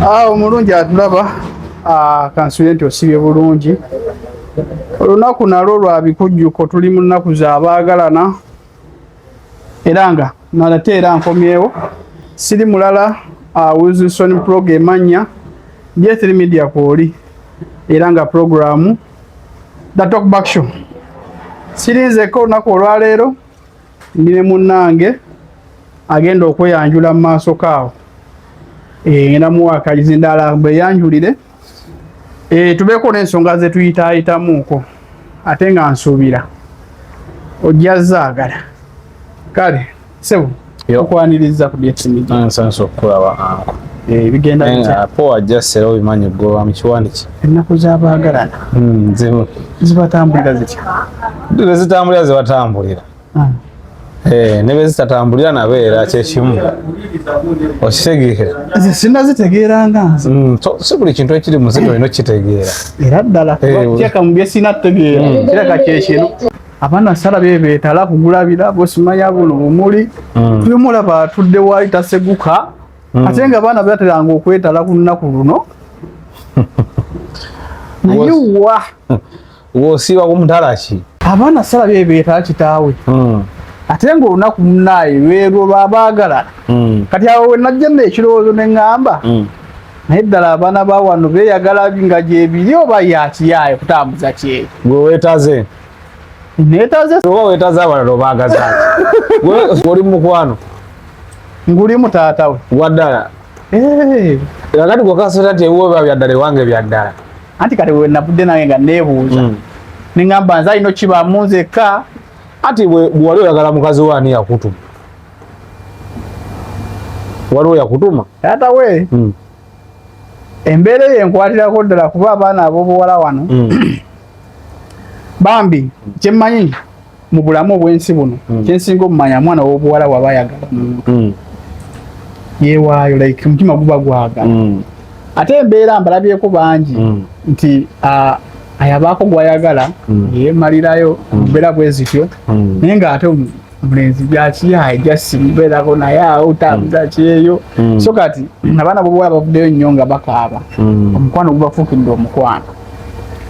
Omulungi atulaba, kansubire nti osibye bulungi. Olunaku nalwo lwa bikujjuko, tuli mu nnaku z'abaagalana, era nga nalate era nkomyewo, siri mulala, Wilson Prog emannya J3 Media kwoli, era nga programu The Talk Back Show. Sirinzeko olunaku olwaleero, ndi ne munnange agenda okweyanjula mu maaso kaawo. Ngenda muwa akagizi ndala bweyanjulire, tubeeko n'ensonga ze tuyitaayitamuuko, ate nga nsuubira ojja zaagala. Kale sebo, okwaniriza ku J3 Media. Nsanyusa okukulaba, anko. Bigenda bitya? Po wajja sera obimanyi ggoba mu kiwani ki. Ennaku z'abaagalana zibatambulira zitya? Zitambulira, zibatambulira. Ne bwe zitatambulira nabo era kyekimu, okitegeera? Nze sinazitegeeranga nze. So, si buli kintu ekiri mu nsi olina okukitegeera. Era ddala, kireka mu byesina tutegeera, kireka kyekino abaana sala bebeetala kugula birabo, simanya buno bumuli. Tuyomulaba atudde waali taseguka, ate nga abaana bateranga okwetala ku lunaku luno, naye wa? W'osiiba ku mutala ki? Abaana sala bebeetala kitaawe, ate nga olunaku munaaye lwerwo lwabaagalana. Kati awo we najja nno ekirowoozo ne ŋŋamba, naye ddala abaana ba wano beeyagala nga gyebiri oba yakiyaaye kutambuza kyeyo? Gwe weetaze? Neetaze. Oba weetaze abalala, obaagaza ki? Gwe oli mu mukwano? Ngulimu, taata we. Gwaddala? Eh, kakati gwekasota nti ewuwe biba byaddala, ewange byaddala. Anti kati we navudde nange nga neebuuza, ne ŋŋamba nze alina okibaamu nzekka. Ati bwe wali oyagala mukazi we, ani yakutuma? Waliwo yakutuma? Taata we, embeera eyo enkwatirako ddala, kuba abaana ab'obuwala wano bambi, kyemmanyi mu bulamu obw'ensi buno, kyensinga omumanya, mwana w'obuwala waba ayagala omuntu, yeewaayo, like omutima guba gwagala. Ate embeera mbalabyeko bangi nti ayabaako gwayagala, yeemalirayo mbeera bwe zityo, naye ng'ate omulenzi byakiyaye jasi mubeerako naye awo tambuza kyeyo. So kati abaana b'obuwala bavuddeyo nnyo nga bakaaba, omukwano gubafuukidde omukwano,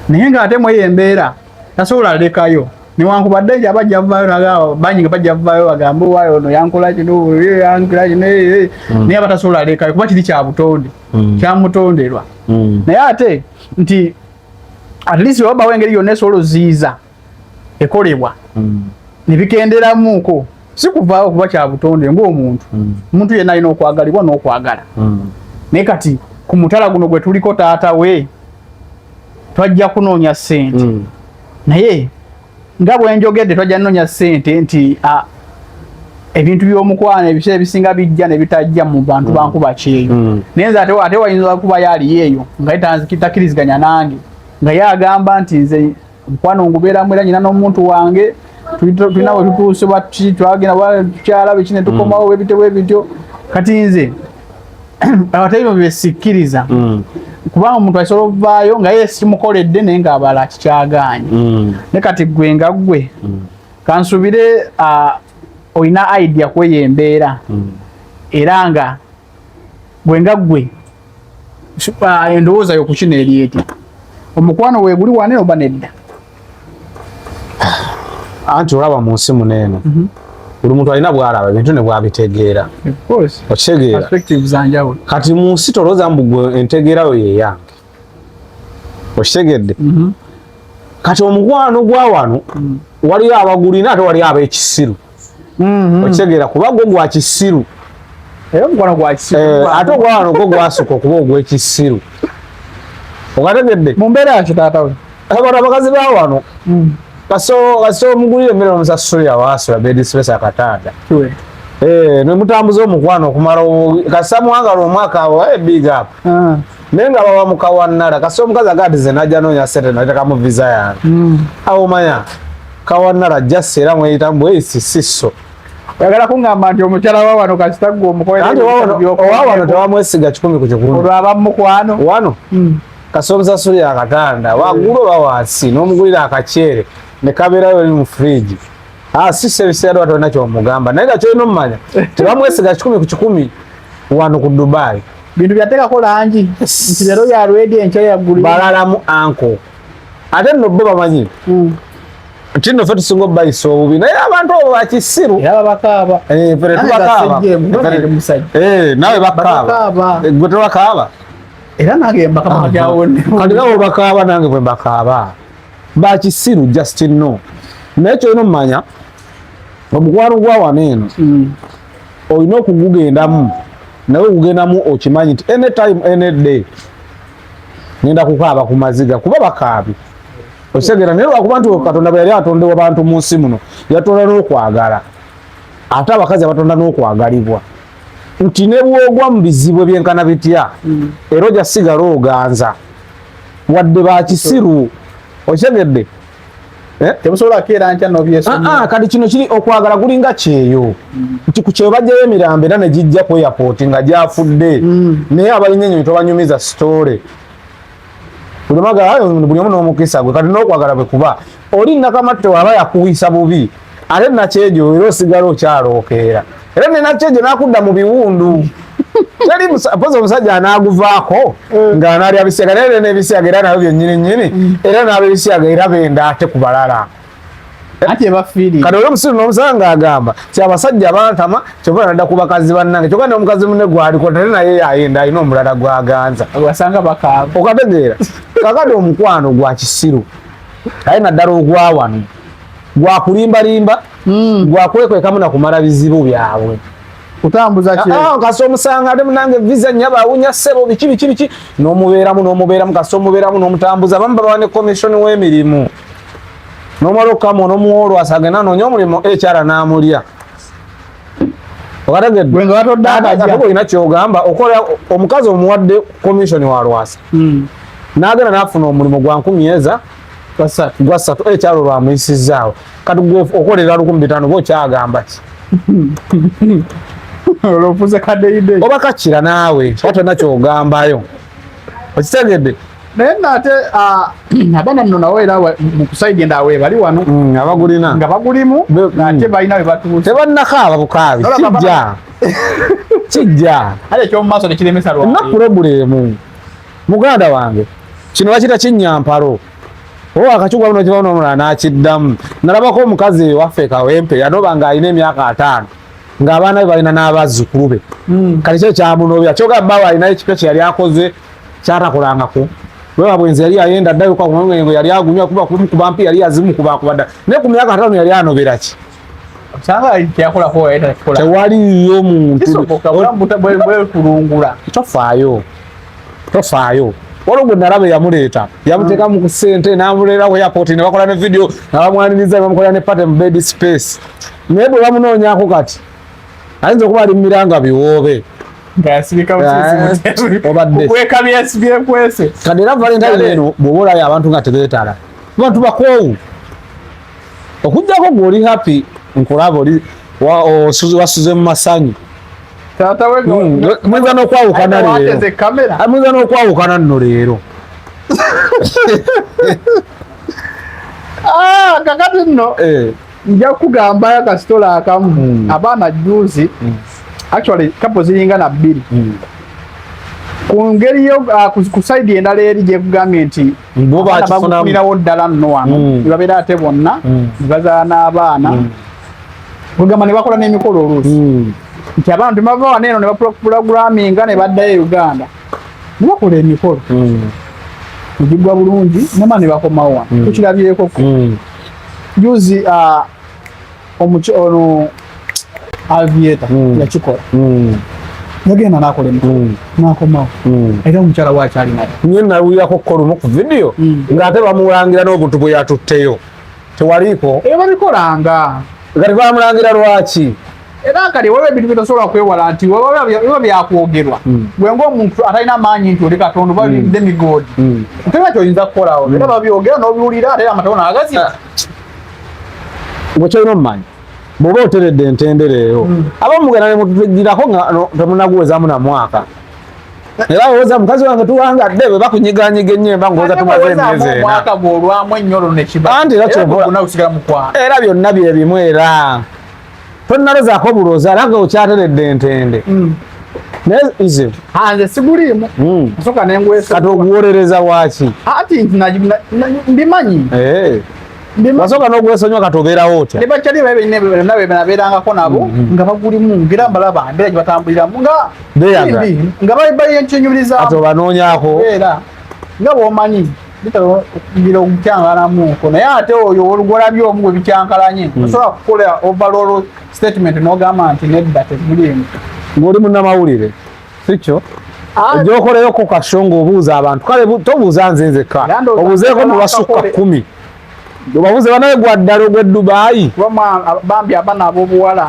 naye ng'ate mweyo embeera tasobola lekayo, newankubadde nti abajja vaayo nagamba bangi nga bajja vaayo bagambe owaayo ono yankola kino, yankola kino, naye aba tasobola lekayo kuba kiri kya butonde, kyamutonderwa. Naye ate nti at least wabawo engeri yonna esobola oziyiza ekolebwa ne bikenderamuuko, si kuvaawo kuba kya butonde ng'omuntu. Omuntu yenna alina okwagalibwa n'okwagala. Naye kati ku mutala guno gwe tuliko, taata we, twajja kunoonya ssente, naye nga bwe njogedde, twajja kunoonya ssente nti ebintu by'omukwano ebiseera ebisinga bijja ne bitajja mu bantu bankuba kyeyo. Naye nze ate wayinza kuba yaaliyo eyo nga ye takkiriziganya nange, nga ye agamba nti nze omukwano ngubeeramu era nyina n'omuntu wange, tulina we tutuuse bati twagenda tukyala biki ne tukomawo bwebityo bwebityo. Kati nze ate bino byesikkiriza, kubanga omuntu asobola okuvaayo nga ye simukoledde, naye ng'abala kikyagaanye. Ne kati gwe nga ggwe, kansubire olina idea kweyo embeera, era nga gwe nga ggwe, endowooza yo ku kino eri etya? Omukwano weeguli wane oba nedda? Anti olaba mu nsi muno eno, buli muntu alina bw'alaba ebintu ne bw'abitegeera. Of course. Okitegeera? Perspectives za njawulo. Kati mu nsi tolowooza mbu gwe entegeerayo ye yange, okitegedde? Kati omukwano gwa wano, waliyo abagulina ate waliyo ab'ekisiru. Okitegeera? Kuba gwo gwa kisiru. Era omukwano gwa kisiru. Ate ogwa wano gwo gwasooka okuba ogw'ekisiru, okategedde? Mu mbeera yaki, taata we? Abantu abakazi ba wano, kaso kaso omugulira emmere, omusasulira wasula bed space, akatanda. Kiwe. Eh, ne mutambuza omukwano okumala kasa muwangala omwaka awo, big up. Naye nga baba mukawannala, kasi omukazi agaa nti ze najja noonya sente, natekamu visa yange, awo manya kawannala just era mweyitamu bweyisi sisso. Oyagala kuŋŋamba nti omukyala wa wano kasita gwe omukolera Anti owa wano tewamwesiga 100%. Olwo aba mukwano? Wano kasi omusasulira akatanda waggulu oba wansi, n'omugulira akaceere ne kabeerayo eri mu fridge. Ah, si ebiseera dwa tolina kyomugamba, naye nga kyolina omumanya tebamwesiga 100% wano ku Dubai. Bintu byateekako langi nti leero ya red, enkya ya green. Balalamu anko, ate nno bo bamanyi nti nno ffe tusinga obubayisa obubi, naye abantu abo bakisiru. Era babakaaba. Eh, ffe tubakaaba. Nawe bakaaba, gwe tebakaaba. Era nange mbakaaba. Kati nawe bakaaba, nange bwe mbakaaba. Bakisiru, just no. Naye kyolina omumanya, omukwano gwa wano eno olina okugugendamu, naye ogugendamu okimanyi nti anytime, any day ngenda kukaaba ku maziga, kuba bakaabi, okitegeera? Naye lwakuba nti Katonda bwe yali atondewa bantu mu nsi muno, yatonda n'okwagala, ate abakazi abatonda n'okwagalibwa, nti ne bwogwa mu bizibu ebyenkana bitya, era ojja sigala oganza wadde bakisiru, okitegedde? Eh? Tebusobola keera nkya nobyesomye. Ah, ah, kati kino kiri okwagala kulinga kyeyo, nti ku kyeyo bajjayo emirambo era ne gijja ku airport nga gyafudde, naye abalina enyonyi tobanyumiza story. Buli omu n'omukisa gwe. Kati n'okwagala bwe kuba oli nakamatte waba yakuwisa bubi, ate nakyejo era osigala okyalookeera, era ne nakyejo nakudda mu biwundu. Teri pozi omusajja anaaguvaako ng'anaalya bisiyaga, naye n'ebisiyaga era nabyo byennyini nnyini, era n'ab'ebisiyaga era benda ate ku balala. Anti ebafiiri. Kati oli omusiru n'omusanga ng'agamba ti abasajja bantama, kyova nadda ku bakazi bannange, kyokka n'omukazi munne gwaliko ate naye yayenda, alina omulala gwaganza. Wasanga bakaaba. Okategeera? Kakati omukwano gwa kisiru, aye naddala ogwa wano gwakulimbalimba, gwakwekwekamu nakumala bizibu byabwe. Kutambuza ki? Ah, kasi omusanga ate munange visa nyaba awunya ssebo, biki biki biki, n'omubeeramu n'omubeeramu, kasi omubeeramu n'omutambuza. Abamu baba ne commission w'emirimu, n'omala okukamu n'omuwa olwasa, agenda anoonya omulimu, ekyala n'amulya, okategedde? Gwe nga watodde akajja. Ate olina kyogamba okola, omukazi omuwadde commission wa lwasa, n'agenda n'afuna omulimu gwa 1000 eza 3. Gwa 3, ekyalo lwamuyisizaawo. Kati gwe okolera 1500, oba okyagamba ki? Olwofuze kadeide. Oba kakira naawe oba tolina kyogambayo, okitegedde? Naye nno ate abaana nno nawe era mu kusaidi endala we bali wano. Abagulina. Nga bagulimu, ate balina we batuuse. Tebannakaaba bukaabi. Nolaba. Kijja, kijja. Ate ekyomu maaso tekiremesa na lwali. Problem, muganda wange, kino bakita kinyampalo, oba akacugwa buno kiva nomulala n'akiddamu. Nalabako omukazi waffe Kawempe yanoba ng'alina emyaka 50, ng'abaana be balina n'abazzukulu be. Kati kyo kyamunobya, kyoga bbawe alinayo ekipya kye yali akoze kyatakolangako, bweba bwenzi yali yayenda ddayo kwakumango, yali agunywa kuba kumukuba mpi, yali yazimukubakuba dda, naye ku myaka 50 yali anobera ki? Osanga teyakolako, yali takikola. Tewaliyo muntu. Kisoboka, bulamu bwekulungula. Tofaayo, tofaayo. Waliwo gwe nalaba yamuleeta, yamuteekamu ku ssente n'amuleera ku airport, ne bakola ne video nga bamwaniriza, ne bamukolera ne party mu bed space, naye bwe bamunoonyaako kati ayinza okuba ali mu miranga biwoobe. Nga yasirika. Obadde. Kweka byesibyekwese. Kati era Valentine eno bw'oba olayo abantu nga tebeetala, bantu bakoowu, okugjako gwe oli happy, nkulaba oli wasuze mu masanyu. Taata we. Muyinza n'okwawukana leero. Wateze kamera. Ah, muyinza n'okwawukana nno leero. Ah, kakati nno nja kugambayo akasitola akamu. Abaana juzi, actually couple ziringa na bbiri, ku ngeri yo ku side endala eri gyekugambye nti Bo abaana bakifunamu. bagufunirawo ddala nno wano, ne babeera ate bonna ne bazaala n'abaana, kugamba ne bakola n'emikolo oluusi, nti abantu bava wano eno ne baprogramminga ne baddayo e Uganda ne bakola emikolo negigwa bulungi, nema ne bakomawo wano. Tukirabyeko juzi, ono Aviator yakikola, yagenda nakola emikolo nakomawo, era omukyala we akyali naye. Nye nawulirako kolumu ku vidiyo ng'ate bamulangira n'obuntu bwe yatutteyo, tewaliiko. Ebyo babikolanga. Kati bamulangira lwaki? Era kati waliwo ebintu byetosobola kwewala, nti biba byakwogerwa. Gwe ng'omuntu atalina maanyi nti oli Katonda oba demigod, tolina kyoyinza kukolawo, era babyogera n'obiwulira, ate amatono agazi. Gwe kyolina omumanyi, bw'oba oteredde entende leero, abamu mugenda ne mutugirako nga temunaguwezaamu na mwaka, era owoza mukazi wange tuwangadde, bwe bakunyiganyiga ennyemba ng'owoza tumaze emyezi 4. Omwaka bw'olwamu ennyolo nekiba. Anti era ky'okola- Era gusigala mukwano. Era byonna bye bimu, era tonnalozaako bulooza, era nga okyateredde entende. Naye ize nze siguliimu. Nsooka nengwesa. Kati oguwolereza waaki? Ati mbimanyi. Wasooka n'ogwesonyiwa, kati obeerawo otya? Ne bakyali babe nabeerangako nabo nga bagulimu, ngera mbalaba embeera gye batambuliramu nga Beeyaga. nga bayekinyumiriza. Kati obanoonyaako. Era nga bw'omanyi bitera okugira okukyankalamuko, naye ate oyo olugolabye omu gwe bikyankalanye, osobola kukola overall statement n'ogamba nti nedda, teguliimu. Ng'oli munnamawulire, sikyo? Ojja okoleyoko kasho ng'obuuza abantu. Kale tobuuza nze nzekka, Era ndowooza obuuzeeko mu njagala basukka nkakole. 10, obabuuze banaye gwa ddala ogw'e Dubayi. Kuba bambi abaana ab'obuwala,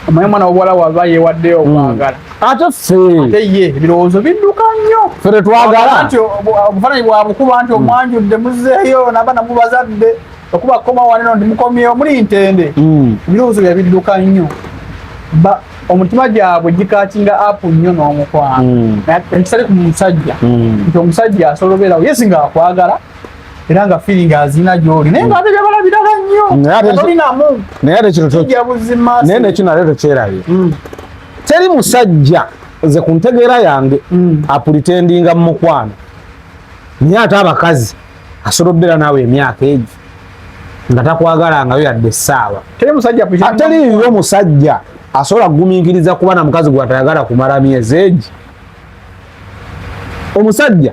omanyi omwana w'obuwala waba yeewaddeyo okwagala, Ate ffe ate ye ebirowoozo bidduka nnyo. Ffe tetwagala. Nti obufaananyi bwabukuba nti omwanjudde muzzeeyo n'abaana mubazadde okuba koma waneno ndi mukomyewo muli ntende. Ebirowoozo bya bidduka nnyo. Omutima gyabwe gicatchinga up nnyo n'omukwano. Naye ekitali ku musajja, nti omusajja asobola obeerawo yesi ng'akwagala era nga feeling azina gy'oli, naye ng'ate byabala birala nnyo. Naye ate Nga tolinamu Naye ate kino kijja buzima. Naye nekino ate tokyerabye. Teri musajja, nze ku ntegeera yange, apretendinga mu mukwano, naye ate abakazi asobola okubeera naawe emyaka egyo nga takwagalanga yadde essaawa. Teri musajja Ateriyo musajja asobola kugumiikiriza kuba na mukazi gwatayagala kumala myezi egi. Omusajja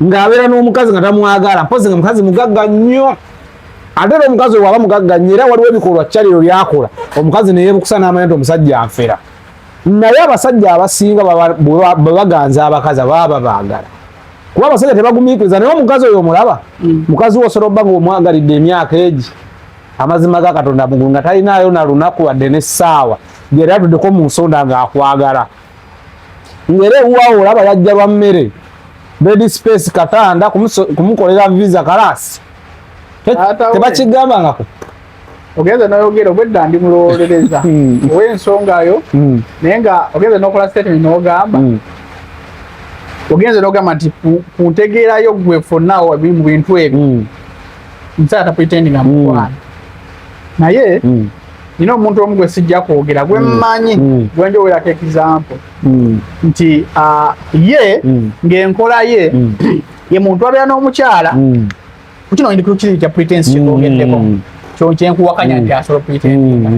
ng'abeera n'omukazi nga tamwagala, mpozi nga mukazi mugagga nnyo. Ate era omukazi oyo waba mugagga nnyo, era waliwo ebikolwa kyaliro byakola omukazi neyebukusa n'amanya nti omusajja anfera. Naye abasajja abasinga bwe baganza abakazi baba babaagala, kuba abasajja tebagumiikiriza. Naye omukazi oyo omulaba, mukazi wo osobola obba ng'omwagalidde emyaka egi, amazima ga Katonda mugulu nga talinaayo na lunaku wadde n'essaawa gyeri atuddeko mu nsonda ng'akwagala, ng'era ewuwawo olaba yajja lwa mmere, bed space, katanda, kumukolera visa kalasi. Taata we. Tebakigambangako. Ogenze noyogera obwedda ndi mulowolereza ow'ensonga yo, naye nga ogenze n'okola statement n'ogamba, ogenze n'ogamba nti ku ntegeerayo gwe fonna mu bintu ebyo, omusajja tapretendinga mukwano. Naye nina omuntu omu gwe sijja kwogera gwe mmanyi, gwe njowerako example, nti ye ng'enkola ye, ye muntu abeera n'omukyala. Kukino ndi kukiri kya pretense kyetwogeddeko, kyo kyenkuwakanya nti asobola pretendinga.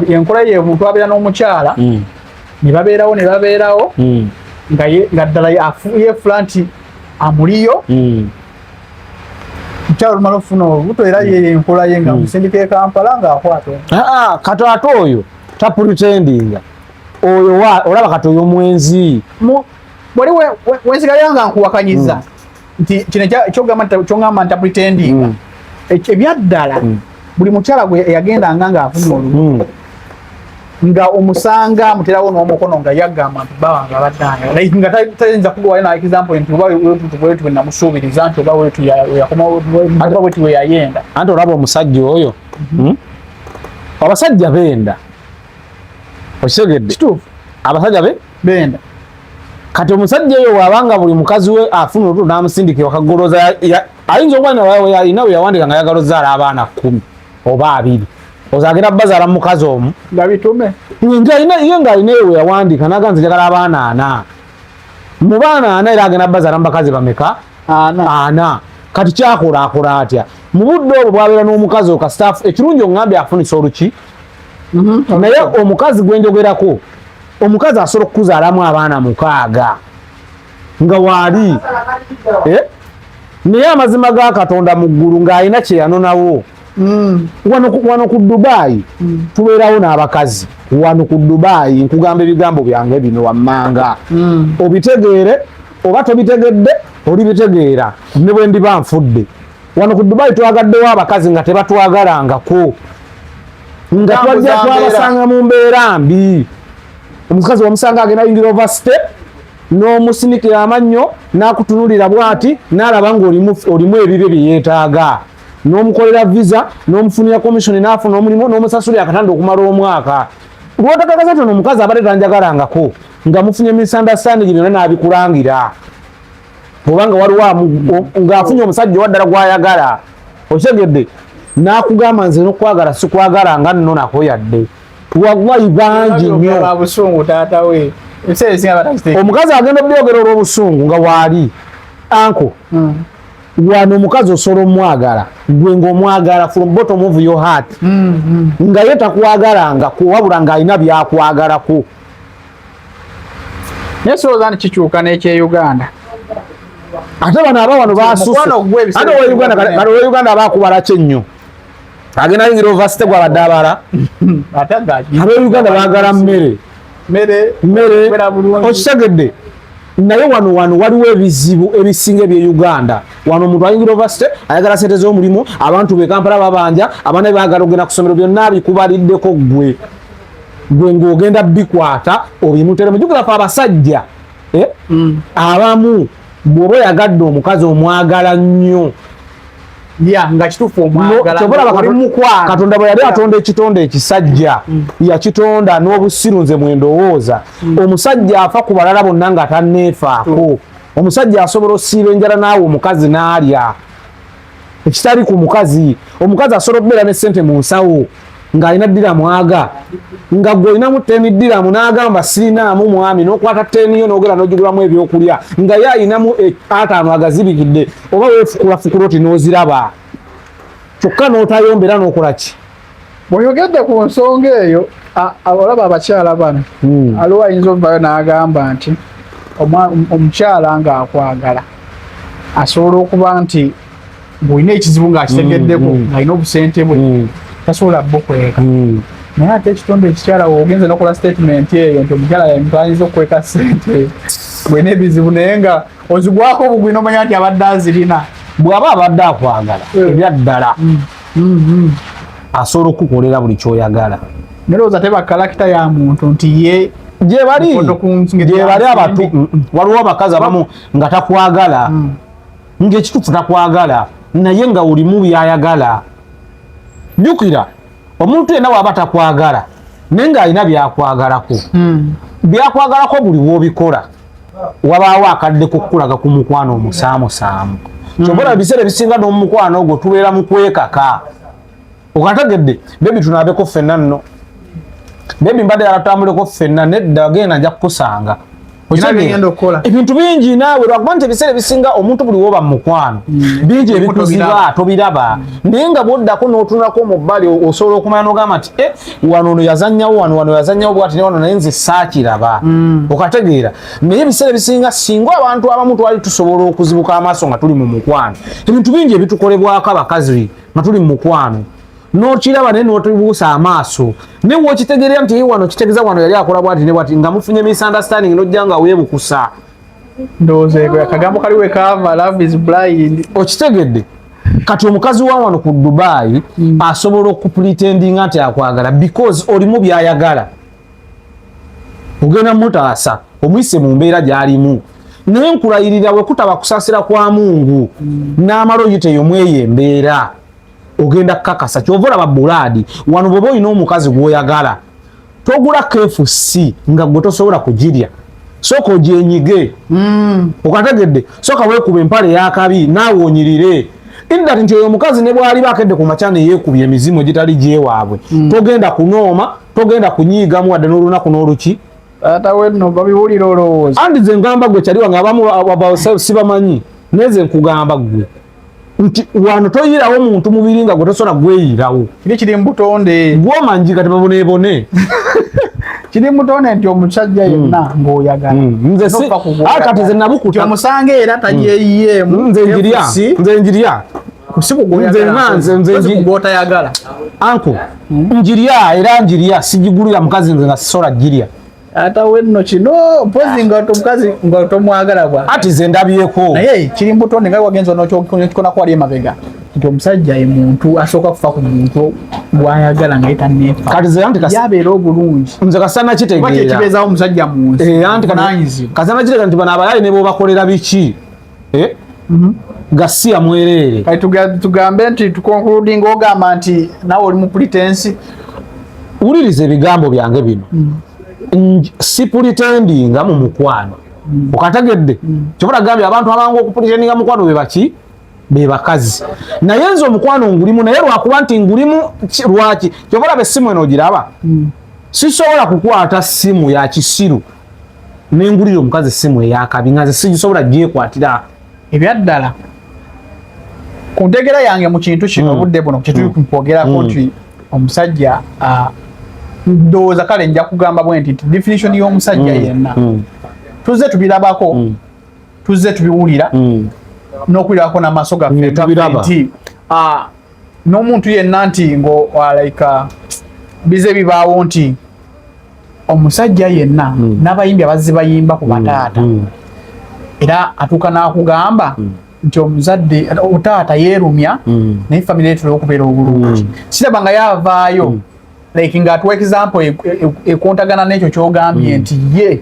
Enkola ye, omuntu abeera n'omukyala ne babeerawo ne babeerawo, nga nga ddala yeefula nti amuliyo. Mukyala olumala okufuna olubuto, era ye enkola ye nga amusindika e Kampala ng'akwata. Ah, ah, kati ate oyo tapretendinga oyo olaba kati oyo mwenzi. Wali wensigalira nga nkuwakanyiza nti kino kyogamba nti tapretendinga, ebyaddala buli mukyala gwe yagendanga ng'afuna olubuto, nga omusanga amuterawo n'omukono nga yagamba nti bba wange abadde ayagala, like nga tayinza kuguwayo na example nti oba wetu bwetu bwe namusuubiriza nti oba wetu yakoma oba bwetu we yayenda. Anti olaba omusajja oyo, Abasajja benda, okitegedde? Kituufu. Abasajja be benda. Kati omusajja oyo bw'abanga buli mukazi we afuna olubuto n'amusindika ewakagoloza, ayinza okuba alina we yawandika nga ayagala ozaala abaana 10 oba 20, ozagenda bazaala mu mukazi omu. Nga bitume. Ye ng'alina eyo we yawandiika n'agamba nti njagala abaana 40. Mu baana 40 era agenda bazaala mu bakazi bameka? 40. 40. Kati kyakola akola atya mu budde obwo bwabeera n'omukazi oyo? Kasita ekirungi oŋŋambye afunisa oluki. Naye omukazi gwe njogerako, omukazi asobola okukuzaalamu abaana 6 nga waali, Naye amazima ga Katonda mu ggulu ng'alina kye yanonawo. Wano ku Dubayi tubeerawo n'abakazi wano ku Dubayi. Nkugamba ebigambo byange bino wammanga, obitegeere oba tobitegedde, olibitegeera ne bwe ndiba nfudde. Wano ku Dubayi twagaddewo abakazi nga tebatwagalangako, nga Ntambuza twajja mbeera. Twabasanga mu mbeera mbi. Omukazi wamusanga agenda yingira overstep n'omusinikira amannyo n'akutunulira bw'ati n'alaba ng'olimu ebibyo bye yeetaaga, n'omukolera visa, n'omufunira commission, n'afuna omulimu, n'omusasulira akatanda okumala omwaka. Lwotakakasa ti ono omukazi abadde tanjagalangako, nga mufunye misunderstanding byonna n'abikulangira, obanga waliwo ng'afunye omusajja owaddala gw'ayagala, okitegedde, n'akugamba nze n'okwagala sikwagala nga nno nako yadde. Wallahi bangi nnyo. Omukazi agenda obyogera olw'obusungu nga waali anko. Wano omukazi osobola omwagala gwe ng'omwagala from bottom of your heart, nga ye takwagalanga wabula ng'alina byakwagalako. Naye sowooza nti kikyuka n'ekye-Uganda. Ate bano aba wano basusse. Ate owe Uganda abakubala kye nnyo agenda yingira overstay gwabadde abala. Abe Uganda baagala mmere. Mmere, okitegedde? Naye wano waliwo ebizibu ebisinga ebye Uganda. Wano omuntu ayingira overstay ayagala sente z'omulimu, abantu be Kampala babanja, abaana baagala okugenda ku ssomero, byonna bikubaliddeko ggwe gwe ng'ogenda bikwata obimutere. Mujjukira fe abasajja, eh? Abamu bw'oba oyagadde omukazi omwagala nnyo. Ya, nga kituufu omwagala. Katonda bwe yali atonda ekitonde ekisajja, yakitonda n'obusiru. Nze mwendowooza, omusajja afa ku balala bonna nga tanneefaako. Omusajja asobola osiiba enjala naawe omukazi n'alya, ekitali ku mukazi. Omukazi asobola okubeera ne ssente mu nsawo ng'alina dirham aga nga gwe olinamu 10 dirham, n'agamba sirinaamu mwami, n'okwata 10 yo n'ogenda n'ogigulamu ebyokulya, nga ye ayinamu 50 agazibikidde, oba weefukulafukula oti n'oziraba, kyokka n'otayombera n'okola ki? Bw'oyogedde ku nsonga eyo, olaba abakyala bano, aliwo ayinza okuvayo n'agamba nti omukyala ng'akwagala asobola okuba nti ng'olina ekizibu ng'akitegeddeko, ng'alina obusente bwe, tasobola bukweka. Naye ate ekitonde ekikyala, wogenze nokola statement eyo nti omukyala ayinza okukweka sente bwena ebizibu, naye nga ozigwako obugwi nomanya nti abadde azirina. Bw'aba abadde akwagala ebyaddala, asobola okukukolera buli kyoyagala. Nerowooza teba character ya muntu nti ye gyebali gyebali abatu. Waliwo abakazi abamu nga takwagala, ng'ekituufu takwagala, naye nga olimu byayagala. Jjukira omuntu yenna bw'aba takwagala naye ng'alina byakwagalako, byakwagalako buli w'obikola wabaawo akadde kukulaga ku mukwano omusaamusaamu. Kyova ebiseera ebisinga n'omukwano ogwo tubeera mu kwekaka. Okategedde? Baby, tunaabeko ffenna. Nno baby, mbadde yalatambuleko ffenna. Nedda, genda, nja kukusanga. Ebintu bingi naawe, lwakuba nti ebiseera ebisinga omuntu buli woba mu mukwano, bingi ebikuziba tobiraba. Naye nga bwoddako n'otunulako mu bbali, osobola okumanya n'ogamba nti e wano ono yazannyawo, wano wano yazannyawo bwati, ne wano, naye nze saakiraba. Okategeera? Naye ebiseera ebisinga singa abantu abamu twali tusobola okuzibuka amaaso nga tuli mu mukwano, ebintu bingi ebitukolebwako abakazi nga tuli mu mukwano n'okiraba, naye n'otubuusa amaaso, naye wokitegeerera nti wano kitegeeza wano yali akola bwati ne bwati, nga mufunye misunderstanding, n'ojja nga weebukusa. Ndowooza ego akagambo kali wekaava, "Love is blind." Okitegedde? Kati omukazi wa wano ku Dubai asobola okupretendinga nti akwagala because olimu byayagala, ogenda mutaasa omuyise mu mbeera gy'alimu. Naye nkulayirira, we kutaba kusaasira kwa Mungu, n'amala oyita eyo mweyo embeera, ogenda kukakasa. Kyova olaba bulaadi wano, bw'oba olina omukazi gw'oyagala, togula KFC nga gwe tosobola kugirya. Sooka ogyenyige. Okategedde? Sooka weekuba empale eyakabi naawe onyirire iddat nti oyo omukazi ne bw'aliba akedde ku makya neyeekubya emizimu egitali gyewaabwe, togenda kunooma, togenda kunyiigamu wadde n'olunaku n'oluki. Taata we nno babiwulira olowooza. Andi nze ngamba gwe kyali wange, abamu sibamanyi, naye nze nkugamba gwe nti wano toyirawo muntu mubiri nga gwe tosobola gweyirawo. Kiri kiri mu butonde. Gwomanyi kati baboneebone. Kiri mu butonde nti omusajja yenna ng'oyagala, Nze si tofa ku ah, kati nze nabukuta. Nti omusanga era tayeyiyeemu. Nze njirya, nze njirya. Si kugwoyagala. Nze nga nze kugwotayagala. Anko njirya, era njirya, sigigulira mukazi nze nga sisobola girya. Ata we nno kino mpozi nga omukazi nga tomwagala bwa. Ati ze ndabyeko. Naye kiri mu butonde nga wagenza n'okikonako wali emabega nti omusajja ye muntu asooka kufa ku muntu gw'ayagala nga ye tanneefa. Kati ze anti yabeera obulungi. Nze kasana kuba kitegeera kyekibeezawo omusajja mu nsi. Eh, anti Buvunaanyizibwa. Kasana kitegeera nti bano abayaye ne bobakolera biki, eh? Gasiya mwereere. Kati tugambe nti tuconcluding, ogamba nti naawe oli mu pretense. Wuliriza ebigambo byange bino. Si pretendinga mu mukwano. Okategedde? Kyobula gambye abantu abangu okupretendinga mu mukwano be baki? Be bakazi. Naye nze omukwano ngulimu, naye lwakuba nti ngulimu lwaki kyova olaba essimu eno ogiraba. Sisobola kukwata simu ya kisiru nengulira omukazi simu eyakabi nga nze sigisobola gyekwatira. Ebyaddala ku ntegeera yange mu kintu kino, obudde buno kyetuli kwogerako nti omusajja, ndowooza kale nja kugamba bwe nti definition y'omusajja yenna tuzze tubirabako, tuzze tubiwulira n'okuwulirako n'amaaso gaffe nti n'omuntu yenna nti ngo like bize bibaawo nti omusajja yenna n'abayimbi abazze bayimba ku bataata era atuuka n'akugamba nti omuzadde otaata yeerumya naye famire etera okubeera obulungi. Siraba nga yavaayo like ng'atuwa example ekontagana n'ekyo ky'ogambye nti ye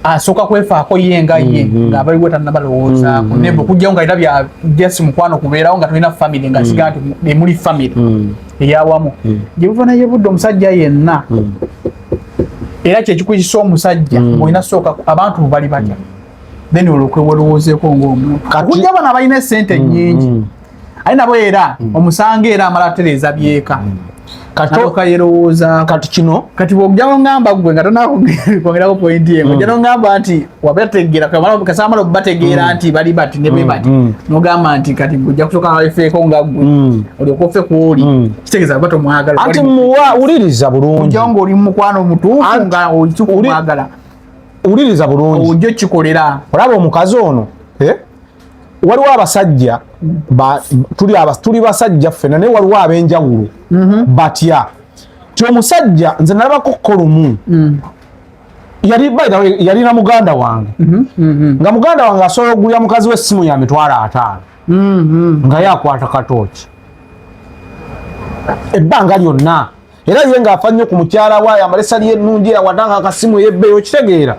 asooka kwefaako ye nga ye ng'abaliwo tannabalowoozaako, naye okugjawo nga era bya just mukwano kubeerawo nga tolina famire, nga siga nti emuli famire eyawamu gye buva naye budde omusajja yenna era kyekikuyisa omusajja ng'olina sooka abantu bali batya, then olwo okwewolowoozeeko ng'omuntu. Okujja bano abalina esente ennyingi aye nabo era omusanga era amala atereeza byeka katoka yerowooza. Kati kino Kati bw'ojja ngamba gwe nga tonakwongerako point ye, ojja nongamba nti wabategeera kasamala obategeera nti bali bati ne bwe bati, nogamba nti kati ojja kusooka wefeeko nga gwe olyoka ofe kwoli, kitegeeza ba tomwagala. Anti muwa, wuliriza bulungi. Ojja ng'oli mu mukwano omutuufu nga okumwagala. Wuliriza bulungi. Ojja okikolera. Olaba omukazi ono, eh? Waliwo abasajja tuli basajja ffena, naye waliwo ab'enjawulo batya ti omusajja nze nalabako kolumu yali, by the way, yalina muganda wange nga muganda wange asobola okugulira mukazi we essimu ya 500,000 nga ye akwata katooki ebbanga lyonna, era ye ng'afa nnyo ku mukyala we, ayambala esali ennungi, awatanga akasimu ey'ebbeeyi, okitegeera.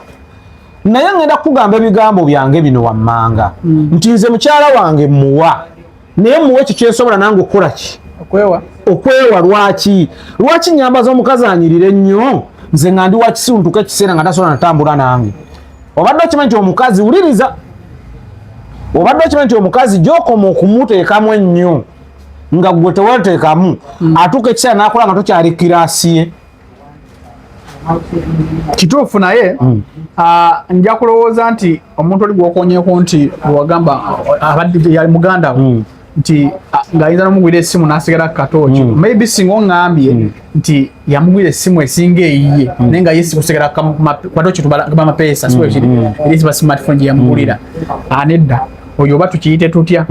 Naye ngenda kukugamba ebigambo byange bino wammanga nti nze mukyala wange muwa, naye muwa ekyo kyensobola nange okukola ki? Okwewa. Okwewa. Lwaki nyambaza omukazi anyirire ennyo, nze nga ndi wakisiru, ntuka ekiseera nga tasobola natambula nange? Obadde okimanyi nti omukazi, wuliriza, obadde okimanyi nti omukazi gyokoma okumuteekamu ennyo nga gwe teweteekamu, atuuka ekiseera n'akola nga tokyali kirasi ye? Kituufu, naye nja kulowooza nti omuntu oli gwokonyeko nti wagamba abadde yali muganda we nti ng'ayinza n'omugwira essimu n'asigala ku katooki, maybe singa oŋŋambye nti yamugwira essimu esinga eyiye, naye nga ye si kusigala katooki bamapeesa, si bwekiri, eri siba smartphone gye yamugulira. Nedda, oyo oba tukiyite tutya?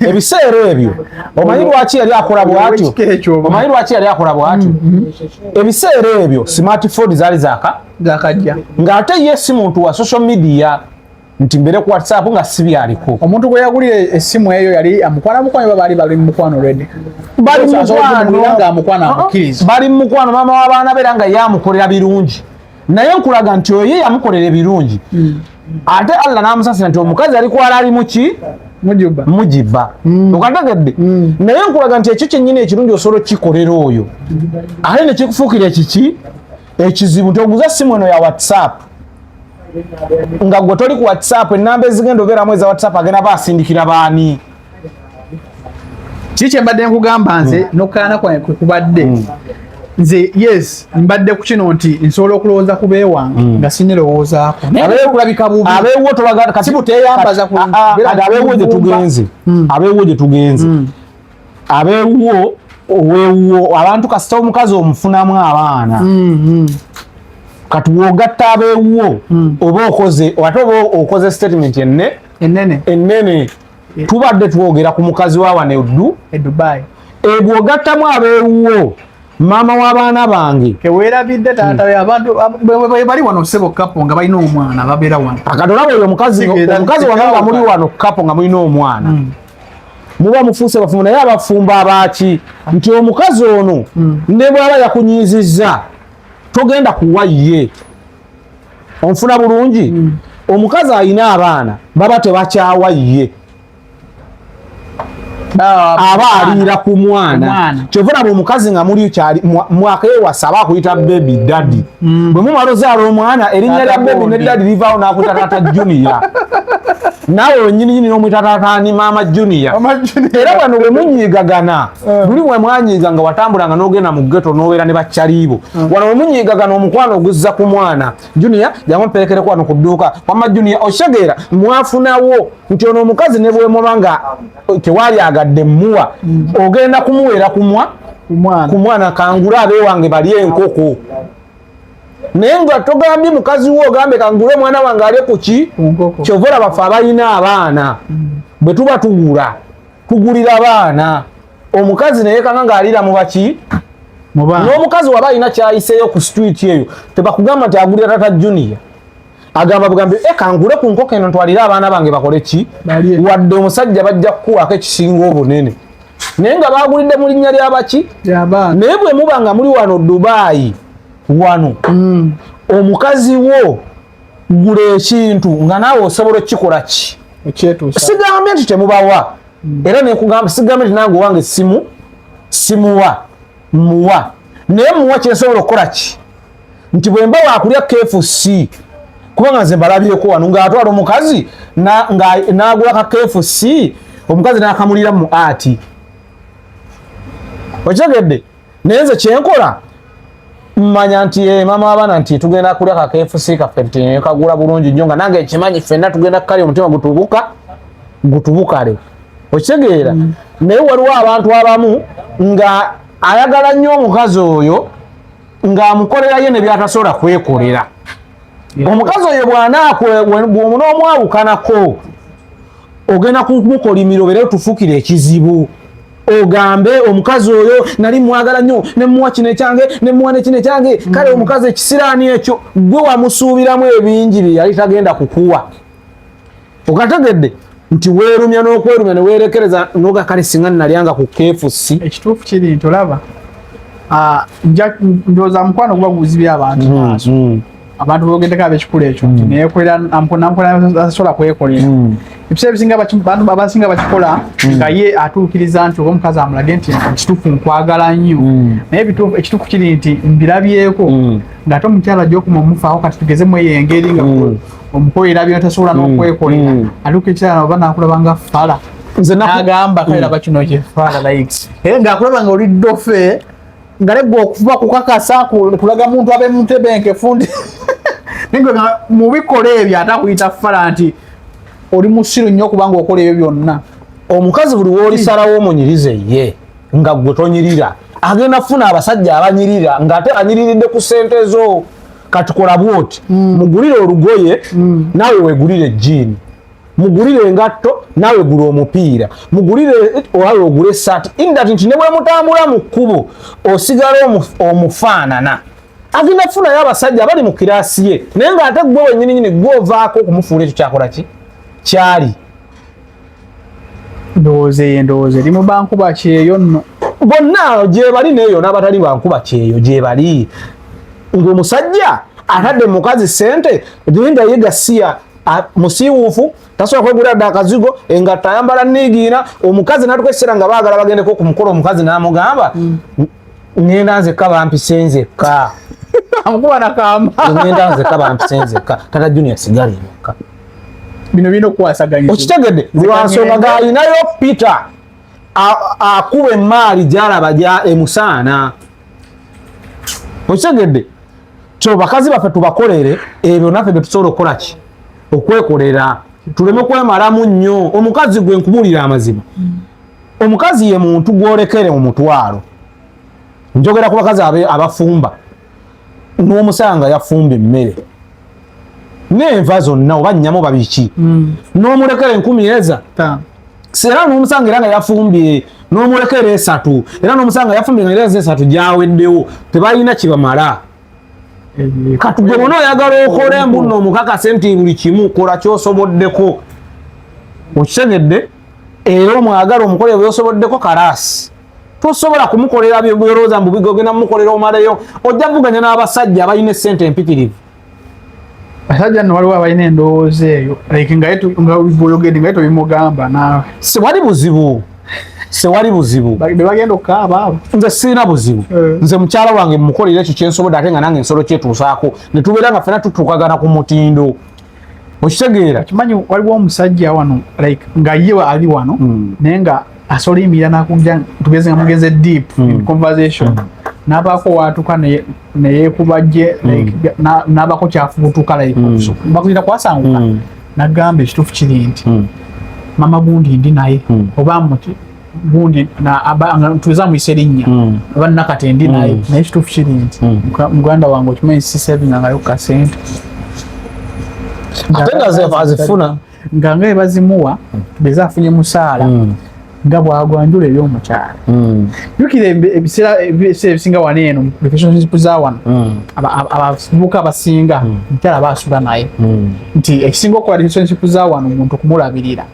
Ebiseera ebyo omanyi lwaki yali akola bwatyo? Ekika ekyo oba? Omanyi lwaki yali akola bwatyo? Ebiseera ebyo smartphone zaali zaka Gakajja. Ng'ate ye si muntu wa social media nti mbere ku WhatsApp nga si byaliko. Omuntu gwe yagulira essimu eyo yali amukwana mukwano oba baali bali mu mukwano already? Bali mu Asobola mukwano. okumugulira nga amukwano amukkiriza. Bali mu mukwano, maama w'abaana beera nga ye amukolera birungi, naye nkulaga nti oyo ye yamukolera ebirungi, ate Allah n'amusasira nti omukazi ali kwala ali muki? Mujuba. Mujiba, okategedde? Naye nkulaga nti ekyo kyennyini ekirungi osobola okukikolera oyo, ate nekikufuukira ekiki ekizibu nti oguza simu eno ya WhatsApp nga gwe toli ku WhatsApp, enamba ezigenda obeeramu eza WhatsApp agenda baasindikira baani? Kiki kyembadde nkugamba nze nokukaana kwange kwe kubadde nze, yes, mbadde ku kino nti nsobola okulowooza ku beewange nga sinirowoozaako, naye okulabika bubi. Abeewo tobaga kati Si buteeyambaza ku- Kati abeewo gye tugenze, abeewo gye tugenze, abeewo oweewuwo abantu kasita omukazi omufunamu abaana, kati wogatta abeewuwo oba okoze ate oba okoze statement enne enene. Ennene. Tubadde twogera ku mukazi wa wano eddu E Dubai. Bw'ogattamu abeewuwo, maama w'abaana bange. Keweerabidde taata we, abantu bwe bali wano sebo couple nga balina omwana babeera wano. Akati olaba oyo omukazi Kitegeeza omukazi wano nga muli wano couple nga mulina omwana, muba mufuuse bafumbo, naye abafumbo abaaki nti omukazi ono ne bw'aba yakunyiizizza togenda kuwa ye onfuna bulungi. Omukazi alina abaana baba tebakyawa ye, aba aliira ku mwana. Omwana. Kyova olaba omukazi nga muli kyali mwakewasa aba akuyita baby, daddy. Bwe mumala ozaala omwana, erinnya lya Taata baby ne gundi. daddy livaawo n'akuyita taata junior. Naawe wenyininyini n'omuyita taataani maama Junior. Era wano bwe munyiigagana, luli bwe mwanyiiga nga watambulanga n'ogenda mu ghetto n'obeera ne bakyaliibo, wano bwe munyiigagana omukwano oguzza ku mwana. Junior, jangu mperekereko wano ku dduuka. Wamma Junior, okitegeera mwafunawo nti ono omukazi ne bwemuba nga tewalyagadde mmuwa, ogenda kumuweera kumwa ku mwana, kangule abeewange balye enkoko. Naye nga togambye mukazi wo, ogambe kangule omwana wange alye ku ki. Kyova olaba ffe abalina abaana bwe tuba tugula, tugulira baana. Omukazi naye kanga ng'alira mu baki n'omukazi waba alina kyayiseeyo ku street eyo, tebakugamba nti agulira tata Junior, agamba bugambi e kangule ku nkoko eno ntwalire abaana bange bakole ki. Wadde omusajja bajja kukuwako ekisinga obunene, naye nga bagulidde mu linnya lyabaki. Naye bwe muba nga muli wano Dubai wano, omukazi wo gula ekintu nga naawe osobola okukikola ki. Sigambye nti temubawa, era nekugamba sigambye nti nange owange simu simuwa, muwa, naye muwa kyensobola okukola ki, nti bwemba wakulya KFC, kubanga nze mbalabyeko wano ng'atwala omukazi n'agula ka KFC, omukazi n'akamulira mu ati okitegedde. Naye nze kyenkola mmanya nti maama w'abaana nti tugenda kulya ka KFC kaffe, nti kagula bulungi nnyo nga nange nkimanyi ffenna tugenda kukalya, omutima gutubuka gutubukale, okitegeera. Naye waliwo abantu abamu nga ayagala nnyo omukazi oyo ng'amukolera ye ne byatasobola kwekolera. Omukazi oyo bw'onoomwawukanako ogenda kumukolimira obeere otufuukira ekizibu, ogambe omukazi oyo nali mwagala nnyo nemuwa kino ekyange nemuwa nekino ekyange. Kale omukazi ekisiraani ekyo gwe wamusuubiramu ebingi bye yali tagenda kukuwa, okategedde nti weerumya n'okwerumya ne weerekereza noga kale singa nalyanga ku KFC. Ekituufu kiri nti olaba ndowooza mukwano guba guzibye abantu maaso, abantu bogeddeko ab'ekikula ekyo nti neyekolera namukolera asobola kwekolera. Ebiseera ebisinga bantu abasinga bakikola nga ye atuukiriza nti oba omukazi amulage nti ekituufu nkwagala nnyo, naye ekituufu kiri nti mbirabyeko ng'ate omukyala ajja okuma omufaako. Kati tugeze mu eyo engeri nga omukolera by'otasobola n'okwekolera, atuuka ekiseera oba n'akulaba nga fala, n'agamba kale laba kino kyefala, like era ng'akulaba nga oli ddofe, nga negwe okufuba kukakasa kulaga muntu abe mutebenkefu nti naye nga mubikola ebyo ate akuyita fala nti oli musiru nnyo okubanga okola ebyo byonna. Omukazi buli w'olisalawo omunyirize ye nga gwe tonyirira, agenda kufuna abasajja abanyirira ng'ate anyiriridde ku ssente zo. Kati kola bwoti, mugulire olugoye, naawe weegulire ejjiini, mugulire engatto, naawe gula omupiira, mugulire owawe ogule essaati, indat nti ne bwe mutambula mu kkubo osigala omufaanana. Agenda kufunayo abasajja abali mu kiraasi ye, naye ng'ate gwe wennyininyini gwe ovaako okumufuula ekyo kyakola ki kyali. Ndowooza eyo endowooza eri mu bankuba kyeyo nno. Bonna gyebali, neeyo n'abatali bankuba kyeyo gyebali, ng'omusajja atadde mukazi ssente, linda ye gasiya musiiwuufu, tasobola kwegulira dda akazigo, engatto ayambala niigiina. Omukazi natuka ekiseera nga baagala bagendeko ku mukolo, omukazi n'amugamba ŋŋenda nzekka, bampise nzekka. Amukuba nakamba. Ŋŋenda nzekka, bampise nzekka, tata Junior sigala ewaka. Bino birina okukwasaganya. Okitegedde? Lwansonga g'alinayo Peter akuba emaali gyalaba gya emusaana, okitegedde? Kyo bakazi baffe tubakolere ebyo naffe byetusobola okukola ki okwekolera, tuleme kwemalamu nnyo. Omukazi gwe nkubuulira amazima, omukazi ye muntu gwolekere omutwalo. Njogera ku bakazi abafumba, n'omusanga yafumba emmere n'enva zonna oba nnyama oba biki, n'omulekera 1000 eza era n'omusanga era nga yafumbye n'omulekera 3, era n'omusanga yafumbye nga era 3 gyaweddewo, tebalina kibamala. Kati gwe bona oyagala okole mbu nno omukakase nti buli kimu kola kyosoboddeko, okitegedde? Era omwagala omukole byosoboddeko, karaasi tosobola kumukolera byolowooza mbu bigogenda mumukolera omaleyo, ojja vuganya n'abasajja abalina essente empitirivu. Basajja nno waliwo abalina endowooza eyo, like nga nga bw'oyogedde nga ye tobimugamba naawe. Sewali buzibu, sewali buzibu. Be bagenda okukaaba abo. Nze sirina buzibu. Nze mukyala wange mukolera ekyo kyensobodde, ate nga nange nsolo kyetuusaako ne tubeera nga ffena tutuukagana ku mutindo. Okitegeera? Kimanyi waliwo omusajja wano, like nga ye ali wano, naye nga asobola yimirira nakunja, tugeze nga mugenze deep in conversation, n'abaako waatuka neyeekuba gye, like, n'abaako kyafubutuka, like bakuyita kwasanguka, nagamba ekituufu kiri nti mama gundi ndi naye, oba muti gundi tuza muyise erinnya, oba nakate ndi naye, naye ekituufu kiri nti muganda wange okimanyi sisavingangayo kasente. Ate nga azifuna. Nga bazimuwa, tugeze afunye musaala, nga bwagwanjula ebyomukyalo. Jjukira ebiseera ebisinga wano eno relationship za wano, abavubuka abasinga omukyala baasula naye, nti ekisinga okukola relationship za wano omuntu kumulabirira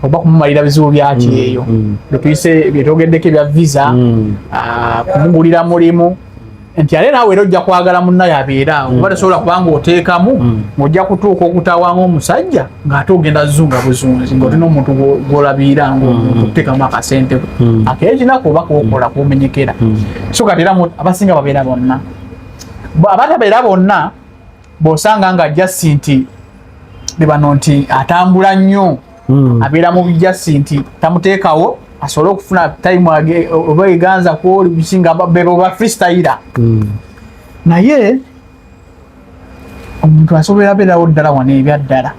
oba kumumalira bizibu byakyeyo byetuyise byetwogeddeko ebya visa, kumugulira mulimu, nti ate naawe era ojja kwagala munnayo abeere awo, kuba tosobola kubanga oteekamu ng'ojja kutuuka okutawanga omusajja ng'ate ogenda zunga buzunzi ng'olina omuntu gw'olabirira ng'omuntu okuteekamu akasente ak'ekinaku oba kokola komenyekera. So kati era abasinga babeera bonna. Abatabeera bonna bw'osanga nga just nti be bano nti atambula nnyo, abeera mu just nti tamuteekawo asobole okufuna time oba eganza kwoli bisinga bebo ba freestyler. Naye omuntu asobola abeerawo ddala wano ebyaddala.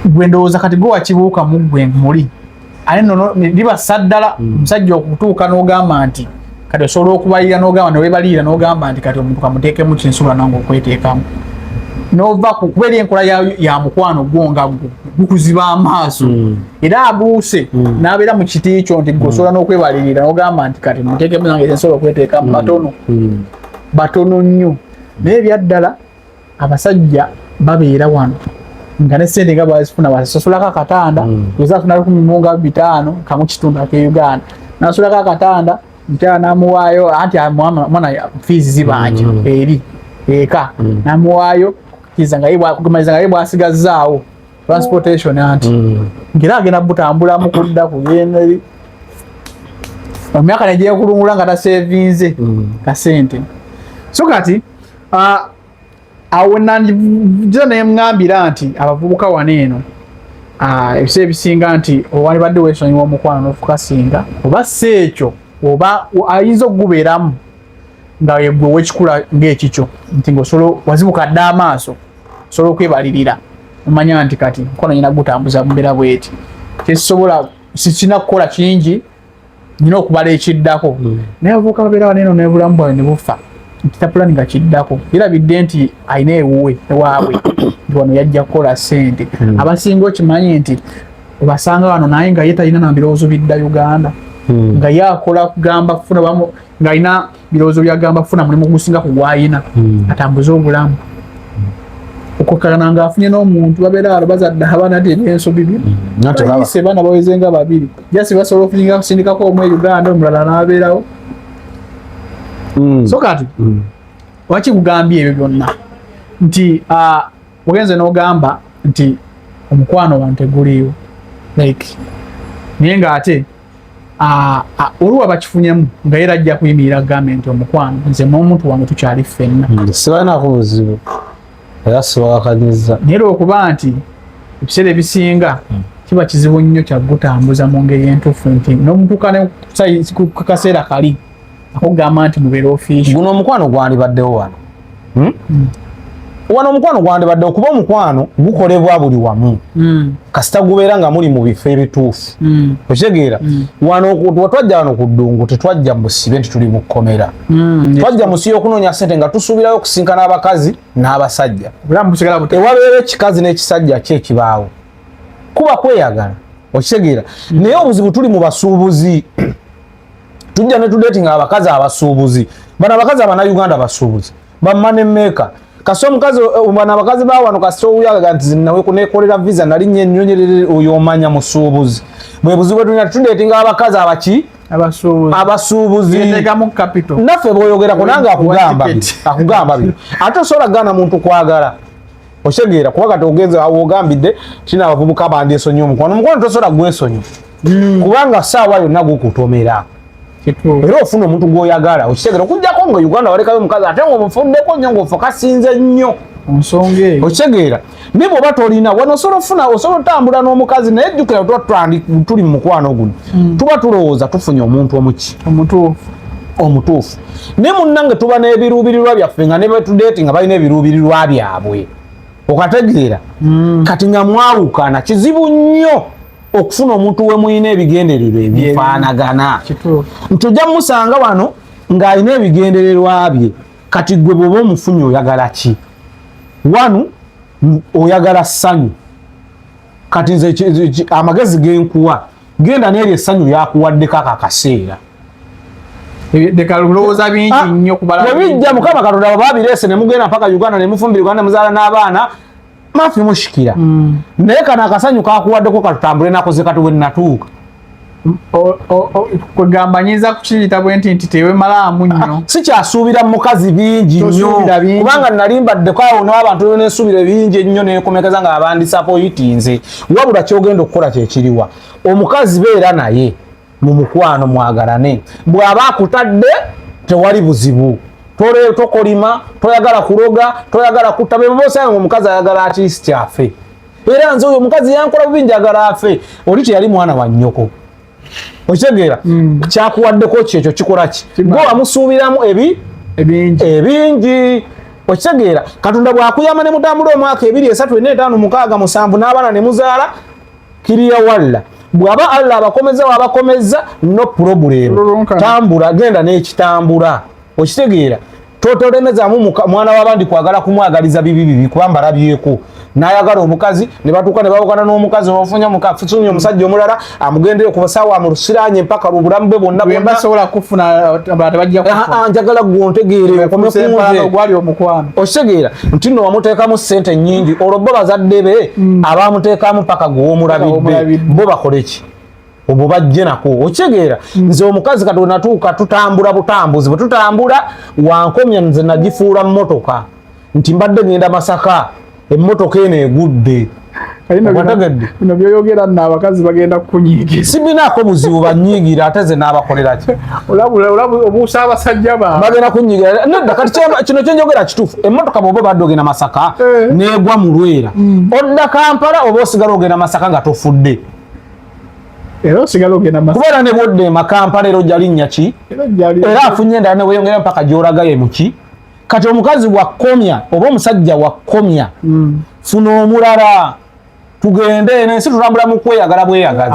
Gwe ndowooza kati gwe wakibuuka mu ggwe muli ate nno libassa ddala omusajja okutuuka n'ogamba nti kati osobola okubalira n'ogamba newebalirira n'ogamba nti kati omuntu kamuteekemu kinsobola nange okweteekamu, nova kuba eri enkola ya mukwano gwo nga gwo gukuziba amaaso, era abuuse n'abeera mu kiti kyo nti gwe osobola n'okwebalirira n'ogamba nti kati muteekemu nange nsobola okweteekamu. Batono, batono nnyo. Naye ebyaddala abasajja babeera wano nga ne sente nga bazifuna basasulako akatanda, afuna 15,000 kamu kitundu ake Uganda, nasulako akatanda, mukyala namuwaayo, anti mwana fees zibanja eri eka, namuwaayo kiza nga kumaliza nga ye bwasigazaawo transportation, anti ngera agenda butambulamu kudda kugenda eri emyaka negyekulungula nga tasevinze kasente. So kati awo nandija neŋŋambira nti abavubuka wano eno, ebiseera ebisinga nti owalibadde weesonyiwa omukwano n'ofukasinga, oba si ekyo oba ayinza okugubeeramu nga yegwe ow'ekikula ng'ekikyo, nti ng'osobola wazibuka dde amaaso, osobola okwebalirira, omanya nti kati mukono nyina gutambuza mu mbeera bweti, tekisobola sikina kukola kingi, nina okubala ekiddako. Naye abavubuka babeera wano eno n'obulamu bwabwe ne bufa nti tapulani nga kiddako, yerabidde nti alina ewuwe ewaabwe, nti wano yajja kukola ssente. Abasinga okimanyi nti obasanga wano naye nga ye talina na birowoozo bidda Uganda, nga ye akola kugamba kufuna bamu, ng'alina birowoozo byagamba kufuna mulimu gusinga ku gwayina, atambuze obulamu okukakana ng'afunye n'omuntu, babeera alo bazadde abaana nti ebyensobi byo Nate laba. bayise baana baweze nga babiri, just basobola okusinga kusindikako omu e Uganda, omulala n'abeerawo. So kati waki kugambye ebyo byonna nti ogenze n'ogamba nti omukwano wano teguliiwo, like naye ng'ate olwa bakifunyemu nga era ajja kuyimirira agambe nti omukwano nze n'omuntu wange tukyali ffenna. Sibalinaako buzibu era sibawakanyizza. Naye lwokuba nti ebiseera ebisinga kiba kizibu nnyo kyagutambuza mu ngeri entuufu, nti n'omutuuka ne ku kaseera kali akugamba nti mubeere official. Guno omukwano gwandibaddewo wano, Wano omukwano gwandibaddewo kuba omukwano gukolebwa buli wamu, kasita gubeera nga muli mu bifo ebituufu. Okitegeera? Wano twajja wano ku ddungu, tetwajja mu busibe nti tuli mu kkomera. Twajja mu nsi y'okunoonya ssente nga tusuubirayo okusinkana abakazi n'abasajja. Obulamu busigala bute. Ewabeera ekikazi n'ekisajja ki ekibaawo kuba kweyagala. Okitegeera? Naye obuzibu tuli mu basuubuzi, tujja ne tudatinga abakazi abasuubuzi. Bano abakazi abannayuganda basuubuzi, ba money maker. Kasita omukazi, bano abakazi ba wano, kasita owuyagaga nti nawe kunekolera visa nalinnya ennyonyi, oyo omanya musuubuzi. Bwe buzibu bwe tulina, tudatinga abakazi abaki? Abasuubuzi. Abasuubuzi. Yeteekamu capital. Naffe bw'oyogerako nange akugamba Wa bino, ticket. akugamba bino, ate osobola kugaana muntu kwagala. Okitegeera? Kuba kati ogenze awo ogambidde kino, abavubuka bandyesonyi omukwano. Omukwano tosobola gwesonyi, kubanga saawa yonna gukutomera. Era ofuna omuntu gw'oyagala. Okitegeera? Okujjako nga Uganda walekayo omukazi ate ng'omufuddeko nnyo ng'ofokasinze nnyo. Nsonga eyo. Okitegeera? Naye bw'oba tolina wano osobola ofuna, osobola otambula n'omukazi, naye jjukira tuba tuli mu mukwano guno, tuba tulowooza tufunye omuntu omuki? Omutuufu. Omutuufu. Naye munnange tuba n'ebiruubirirwa byaffe, nga ne betudeeti nga balina ebiruubirirwa byabwe, okategeera? Kati nga mwawukana, kizibu nnyo okufuna omuntu we mulina ebigendererwa ebifaanagana. Nti ojja mumusanga wano ng'alina ebigendererwa bye. Kati gwe bw'oba omufunye oyagala ki? Wano oyagala ssanyu. Kati nze amagezi genkuwa, genda n'eryo essanyu lyakuwaddeko ako akaseera. Lowooza bingi nnyo kubala. Webijja, Mukama Katonda baba bireese ne mugenda mpaka Uganda ne mufumbira Uganda, muzaala n'abaana, mafi mushikira. Naye kano akasanyu kakuwaddeko, katutambule nakoze. Kati we natuuka Kwegamba nyinza kukiyita bwe nti tewemalaamu nnyo. Sikyasuubira mukazi bingi nnyo. Tosuubira bingi. Kubanga nali mbaddeko awo n'abantu nensuubira bingi ennyo, nenkomekeza nga abandisappointinze. Wabula kyogenda okukola kyekiriwa? Omukazi beera naye mu mukwano, mwagalane. Bw'aba akutadde tewali buzibu. Tokolima, toyagala kuloga, toyagala kutta. Bebosanga omukazi ayagala at least afe, era nze oyo omukazi yankola bubi, njagala afe. Oli teyali mwana wa nnyoko, okitegeera? Kyakuwaddeko kyekyo, kikola ki? Gwe wamusuubiramu ebi ebingi. Ebingi, okitegeera? Katonda bw'akuyamba ne mutambula omwaka, 2, 3, 4, 5, 6, 7, n'abaana ne muzaala, kiriya walla. Bw'aba Allah abakomeza, wabakomeza, no problem. Lulunkana. Tambula, genda n'ekitambula, okitegeera? Totolemezaamu mwana w'abandi kwagala kumwagaliza bibi bibi, kuba mbalabyeko n'ayagala omukazi ne batuuka ne bawukana n'omukazi, ofunye omukafunye omusajja omulala, amugendere ku basawo, amulusiranye mpaka obulamu bwe bwonna bwemba bwonna. Sobola kufuna abalala tebajja kufuna. Ah, ah, njagala gwe ontegeere, okome ku nze. Ogwali omukwano. Okitegeera nti nno wamuteekamu ssente nnyingi, olwo bo bazadde be abamuteekamu paka gwe womulabidde, Omulabidde. bo bakole ki? Obwo bajje nako, okitegeera? Nze omukazi kati wenatuuka tutambula butambuzi, bwe tutambula wankomya, nze nagifuula mmotoka nti mbadde ngenda Masaka, emmotoka eno egudde. Obategedde? Bino byoyogera nno abakazi bagenda kukunyiigira. Sibinaako buzibu, banyiigira, ate ze naabakolera ki? Obuusa abasajja baabwe. Bagenda kunyigira. Nedda, kati kino kyenjogera kituufu. Emmotoka bw'oba obadde ogenda Masaka negwa mu Lwera, odda Kampala oba osigala ogenda Masaka nga tofudde? Era osigala ogenda Masaka. Kubeera ne bwodda emakampala era ojja linnya ki? Era ojja era afunye endala ne weyongera mpaka gy'olagaye muki. Kati omukazi wakkomya oba omusajja wakkomya, funa omulala, tugende. Eno ensi tutambula mu kweyagala bweyagazi.